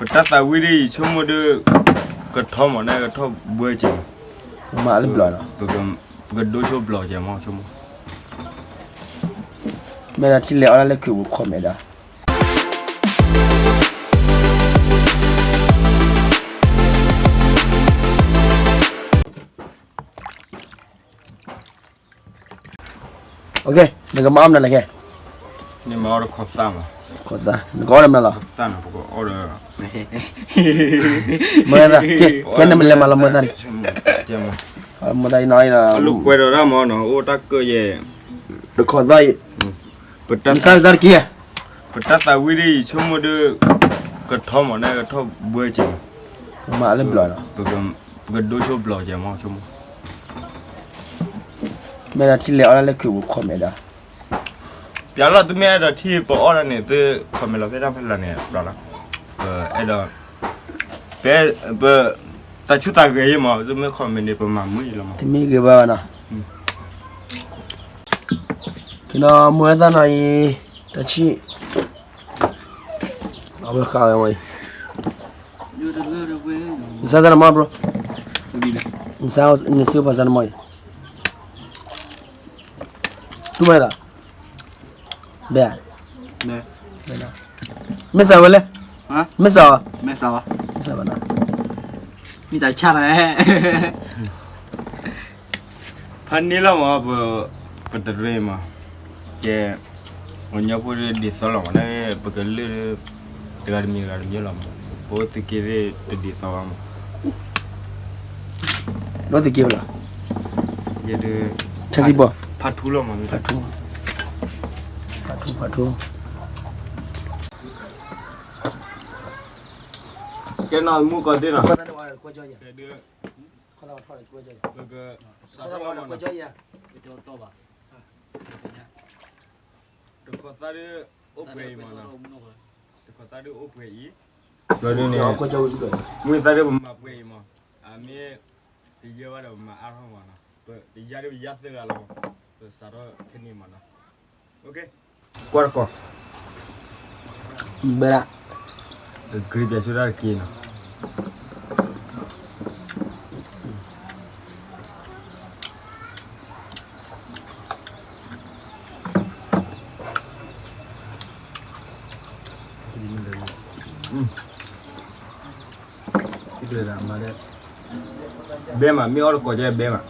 ပတၢ်သးဝံၣ်ဒ်အံၤ ဆိကမိၣ်ဒီး ကထီမးန့ၣ် ကထီဘှဲကဲးမး, ပမၤလၢဘျီလီၤ, ပကဒိဆိဘျီကဲးမး ဆိကမိၣ်, မ့ၢ်ဒၣ်ထံၣ်လဲၤအီၣ်ဒၣ်လၢခုးပူၤ comment ဒီး နကမၤအီၣ်မနုၤလဲၣ်ခဲ, နမၤအီၣ်တခီသၣ်မး, နကအီၣ်ဒီးမနုၤလီၤ, မ့ၢ်သၣ်, ကဲနမ့ၢ်လဲၤမၤလီၤမ့ၢ်သၣ်, မ့ၢ်သၣ်အံၤနီၤ, ကွဲးဒီးတၢ်မၤနီၤ အိၣ်တၢ်ကၢၢ်ယဲၢ်, တခီသၣ်အံၤ, ပတၢ်သးဝံၣ်ဒ်အံၤ ဆိကမိၣ်ဒီး ကထီမးန့ၣ် ကထီဘှဲကဲးမး, ပမၤလၢဘျီလီၤ, ပကဒိဆိဘျီကဲးမး ဆိကမိၣ်, မ့ၢ်ဒၣ်ထံၣ်လဲၤအီၣ်ဒၣ်လၢခုးပူၤ comment ဒီး ပျးလီၤ သုမ့ၢ်အဲၣ်ဒိးထံၣ်ပအီၣ်ဒၣ်န့ၣ် သု comment လီၤဖဲတၢ်ဖဲလၢန့ၣ် ဘျီလီၤ, ပအဲၣ်ဒိး, ပ, ပ, တၢ်ဆူၣ်တၢ်ဂဲၤယဲၢ်မး သုမ့ၢ် comment န့ၣ် ပမၤမုာ်ယဲၢ်လီၤမး, တမ့ၢ်ဂ့ၤဘၣ်နီၤ, ကဲနီၤ မုၢ်သၣ်နီၤအံၤ, တၢ်ဆံၣ်, အဝဲဃာ်ဝဲမးအံၤ, နစါသနမီ bro, နစါနစုဖီစါနမီအံၤ တူၢ်ဝဲလီၤ, ဘဲ, မ့ၢ်စးဝဲလဲၣ်, မ့ၢ်စး, မ့ၢ်စးဘၣ်နီၤ, မ့ၢ်တၢ်ဆါလီၤ, ဖးန့ၢ်လီၤမး, ပတရ့မး, ကဲ, ပှၤကညီဖိဒ်သိးလီၤမး, ပကလုၢ် တဂၤတမံၤတဂၤတမံၤလီၤမး, ပအိၣ်သုးက့သ့ၣ်တဒ်သိးဘၣ်မး, အိၣ်သုးက့ဝဲလီၤ, ဖးထူလီၤမး, ဖးထူ, ဖးထူ, ဖးထူ, ကဲနီၤ မူကီၢ်သ့ၣ်နီၤ, ပကစးထီၣ်လီၤမးနီၤ, တခီသၣ်ဒ်အိၣ်ပှဲၤအံၤမးနီၤ, တခီသၣ်ဒ်အိၣ်ပှဲၤအံၤ, ဘျီဒ်န့ၣ်, မ့ၢ်သၣ်ဒ်ပမၤပှဲၤအံၤမး, အမ့ၢ်, တယၢဘၣ်ဒီးပမၤအါထီၣ်မးနီၤ, ပတယၢဒ်ပယၢသၢဂၤလီၤမး, ပစးထီၣ်ခဲန့ၣ်မးနီၤ, ကွၢ်တကီၢ်, ဘဲဒၣ်, ဂ့ၤပျဲဆူတၢ်တက့ၢ်နီၤ ဘဲမး မ့ၢ်အီၣ်တကိးကဲဘဲမး,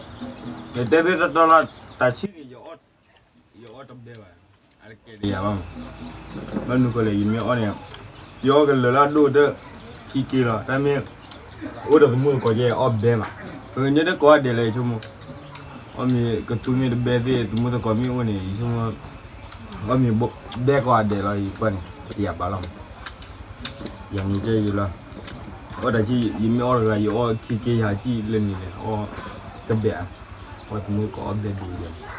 ယတဲသ့တတီလီၤ တၢ်ဆံၣ်န့ၣ် ယအီၣ်တဘဲဘၣ်, အတကဲဒ်ယၤဘၣ်မး, ဘၣ်မနုၤဃိလဲၣ် ယမ့ၢ်အီၣ်န့ၣ်, ယအီၣ်ကလၢာ်လၢအဒိၣ်တၢ်ခံက့လီၤ, တၢ်မ့ၢ်, အိၣ်ဒီးသမူသကိးကဲအီၣ်ဘဲမး, ပကညီတကိးအဒဲးလၢယဆိကမိၣ်, အီၣ်မ့ၤကသူမ့ၢ်တဘဲသ့ၣ် သမူသကိးမ့ၢ်အိၣ်န့ၣ် ယဆိကမိၣ်, အီၣ်မ့ၤဘဲကိးဂၤဒဲးလီၤ ယကွၢ်န့ၣ် ပတယၤဘၣ်လီၤမး, ယၤန့ၣ်ကဲယလီၤ, အီၣ်တၢ်ဆံၣ် ယမ့ၢ်အီၣ်တဂၤ ယအီၣ်ခံက့ယၤကံၣ်လၢန့ၣ်လဲၣ် အီၣ်တဘဲဧါ, အီၣ်သမူသကိးအီၣ်ဘဲဒ်လဲၣ်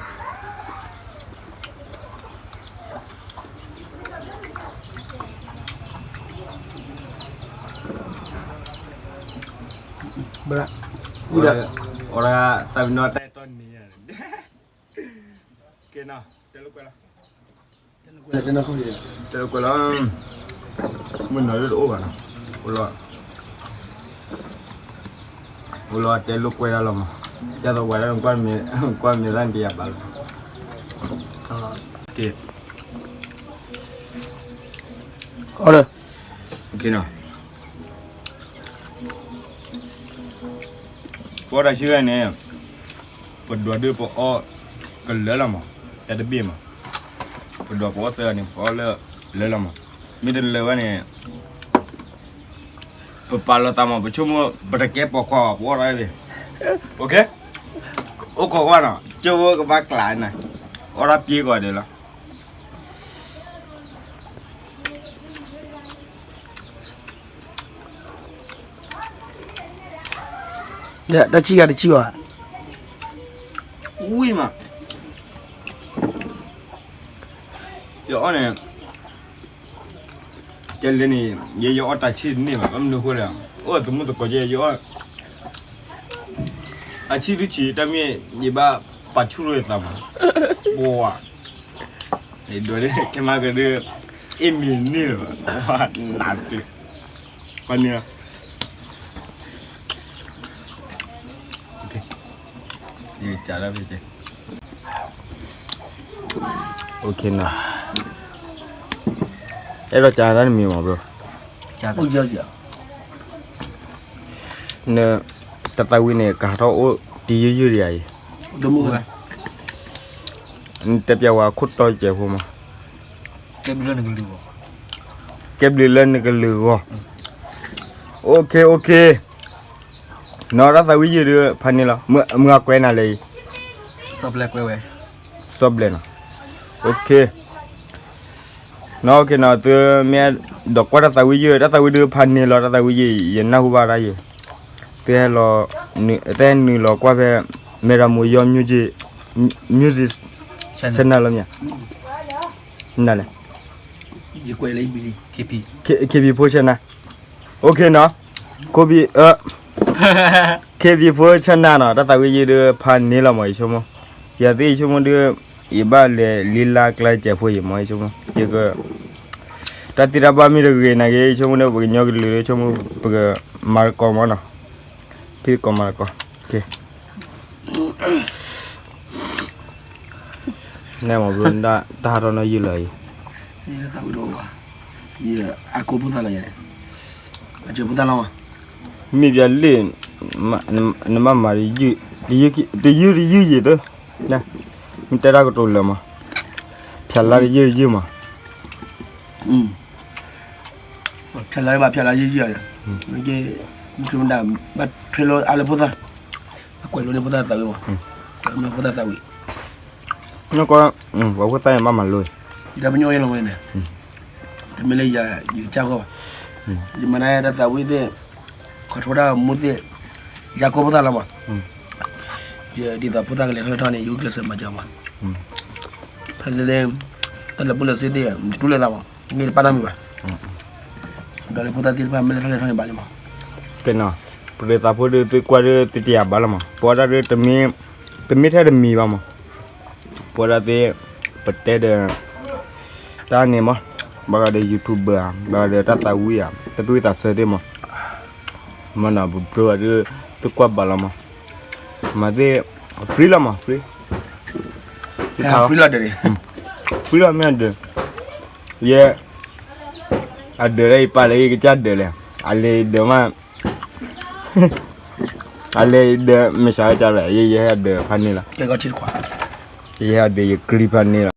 ဘၣ်, အီၣ်တၢ်, တၢ်ပနီၣ်တၢ်အဲၣ်တီန့ၣ်, ကဲနီၤ တဲလိာ်ကွဲလီၤ, တဲလိာ်ကွဲလီၤ, မုၢ်နီၤလၢတအိၣ်ဘၣ်နီၤ, အိၣ်လီၤ, အိၣ်လီၤတဲလိာ်ကွဲဒၣ်လီၤမး, တဲသဝဲဒၣ် ကွၢ်မ့ၢ်သၣ်န့ၣ်တယၤဘၣ်လီၤ, ကဲ, အီၤ, ပအီၣ်တၢ်ဆံၣ်ဂၤန့ၣ်, ပဒွးဒုးပအီၣ်ကလၢာ်လီၤမး, တၢ်တဘ့ၣ်မး, ပဒွးပအီၣ်သၢဂၤန့ၣ် ပအီၣ်လၢလၢာ်လီၤမး, မ့ၢ်တလၢာ်ဝဲန့ၣ် ပပာ်လီၤသးမး ပဆိကမိၣ် ပတကဲပိာ်ခွါဘၣ် ပအီၣ်တၢ်အံၤ, အိၣ်ခိးကွၢ်နီၤ ကၠိဖိကဘၣ်ကျးနၤ, အီၣ်တၢ်ပျ့ၤကိးဂၤဒဲးလီၤ. တၢ်ဆံၣ်ဂၤတဆံၣ်ဘၣ်, ဝံၤမး, ယအီၣ်န့ၣ် ကဲလဲၣ်န့ၣ် ယဲယအီၣ်တၢ်ဆံၣ်တန့ၢ်ဘၣ် ဘၣ်မနုၤအဃိလဲၣ်, အိၣ်သမူသကိးကဲ ယအီၣ် အဆံၣ်တဆံၣ် တၢ်မ့ၢ်ယဘၣ်ပာ်ဆူၣ်ထီၣ်ယသးမး, ပှၤ, ဒိးန့ၢ်ခဲမးကဒုး အ့ၣ်မ့ၢ်န့ၢ်လၢၤဘၣ်, နးတကျၢၤ, ပှၤန့ၣ်, ယကလီဖဲကဲ, အိၣ်ခ့နီၤ, အဲၣ်ဒိးကၢတၢ်နမံၤမး bro, န, တၢ်သးဝံၣ်န့ၣ် ကဟးထီၣ်အိၣ်တယုၢ်ယုၢ်ဒံးဧါအံၤ, နတဲပျးဝဲခိၣ်တီစဲးဖိမး, ကဲဘျုးလၢနကလုာ်ဂီၢ်, အိၣ်ခ့ အိၣ်ခ့, နီၤ တၢ်သးဝံၣ်ယုၢ်ဒုးဖးန့ၢ်လီၤ, မုၢ်အကွဲးနၤလဲၣ်အံၤ, စီၤဘျဲးနီၤ, အိၣ်ခ့ နီၤ အိၣ်ခ့နီၤ, သုမ့ၢ်အဲၣ်ဒိးကွၢ်တၢ်သးဝံၣ်ယုၢ်, တၢ်သးဝံၣ်ဒုးဖးန့ၢ်လီၤ, တၢ်သးဝံၣ်ယုၢ် ယနၢ်ဟူဘၣ်တၢ်ယဲ, သုဟဲလီၤ, သုဟဲနုာ်လီၤကွၢ်ဖဲ မဲရမူယီ music, music channel လီၤမ့ၢ်, နလဲၣ်, KB ဖိ channel, အိၣ်ခ့နီၤ, KB, KB ဖိ channel နီၤ, တၢ်သးဝံၣ်ယုၢ်ဒုးဖးန့ၢ်လီၤမး ယဆိကမိၣ်, ယသ့ၣ်ယဆိကမိၣ်ဒုး, ယဘၣ်လဲၤလံလါကျါစဲးဖိယံၤမး ယဆိကမိၣ်, ယက, တၢ်သ့တၢ်ဘၣ်မ့ၢ်တဂ့ၤနာ်က့ ယဆိကမိၣ်ဒုး ပကညီကလုာ်ဒုး ယဆိကမိၣ် ပကမၤသကိးမးနီၤ, ဖံးသကိးမၤသကိး, နဲမး bro, တၢ်ဟးထီၣ်နီၢ်ယုၢ်လၢအံၤ, အကိးဖိသၣ်လီၤ, အစၢၤဖိသၣ်လီၤ, မ့ၢ်ပျးလ့ၣ်, နဘၣ်မၤ, တယုၢ်တယုၢ်ယံၤတ, မ့ၢ်တဲတၢ်ကတိၤလၢာ်မး, ဖျးလါတယုၢ်တယုၢ်မး, ဖျးလါဘၣ်ဖျးလါယုၢ်ယံၤ, မ့ၢ်မတၤ ဘၣ်ထွဲလီၤအါလၢဖိသၣ်, အကွဲးလိန့ၢ်ဖိသၣ်သးဝံၣ်မး, ဖိသၣ်သးဝံၣ်, နက, ပှၤဖိသၣ်န့ၣ်ဘၣ်မၤလိ, တၢ်ပညိၣ်ဝဲလီၤဝဲန့ၣ်, တမ့ၢ်လၢယကစၢ်ဂီၢ်ဘၣ်, ယမၤန့ၢ်တၢ်သးဝံၣ်သ့ၣ်, ခီၣ်ထီၣ်တၢ်မူသ့ၣ်, ယၤကိာ်ဖိသၣ်လီၤမး, ဒ်သိးဖိသၣ်ကလဲၤထီၣ်လဲၤထီၣ်န့ၣ် ယအိၣ်ကျဲးစၢးမၤစၢၤမး, ဖဲသ့ၣ်, တၢ်လၢာ်ဘူၣ်လၢာ်စ့သ့ၣ် တတူၢ်လိာ်သးမး, မ့ၢ်တပာ်နီတမံၤဘၣ်, ဒီးလၢဖိသၣ်သ့ၣ်တဖၣ်မ့ၢ်လဲၤထီၣ်လဲၤထီၣ်န့ၣ်ဘၣ်လံမး, ကဲနီၤ, ပရ့သးဖိဒုးသုကွၢ်ဒုးသုတယာ်ဘၣ်လီၤမး, ပဝဲဒၣ်ဒုး, တမ့ၢ်ထဲတမံၤဘၣ်မး, ပဝဲဒၣ်သ့ၣ်, ပတဲဒီး, တၢ်န့ၣ်မး, ဘၣ်ဃးဒီး YouTuber ဧါ, ဘၣ်ဃးဒီးတၢ်သးဝံၣ်ဧါ, တၢ်သူၣ်ဝံၣ်သးဆၢသ့ၣ်မး, မ့ၢ်နီၤ ပဘျီဝဲဒုး, သုကွၢ်ဘၣ်လီၤမး, မၤသ့ၣ်, free လီၤမး free, free လီၤ, free လီၤမ့ၢ်အဒၢး, ယဲ, အဒၢးလၢယပာ်လၢယကစၢ်ဒၢးလဲၣ်, အလဲၤဒၢးမး အလဲၤဒၢး မ့ၢ်စှၤဝဲကလဲၣ်, ယဲယဟဲဒၢးဖးန့ၣ်လီၤ, ယဟဲဒၢးယကျံဖးန့ၣ်လီၤ.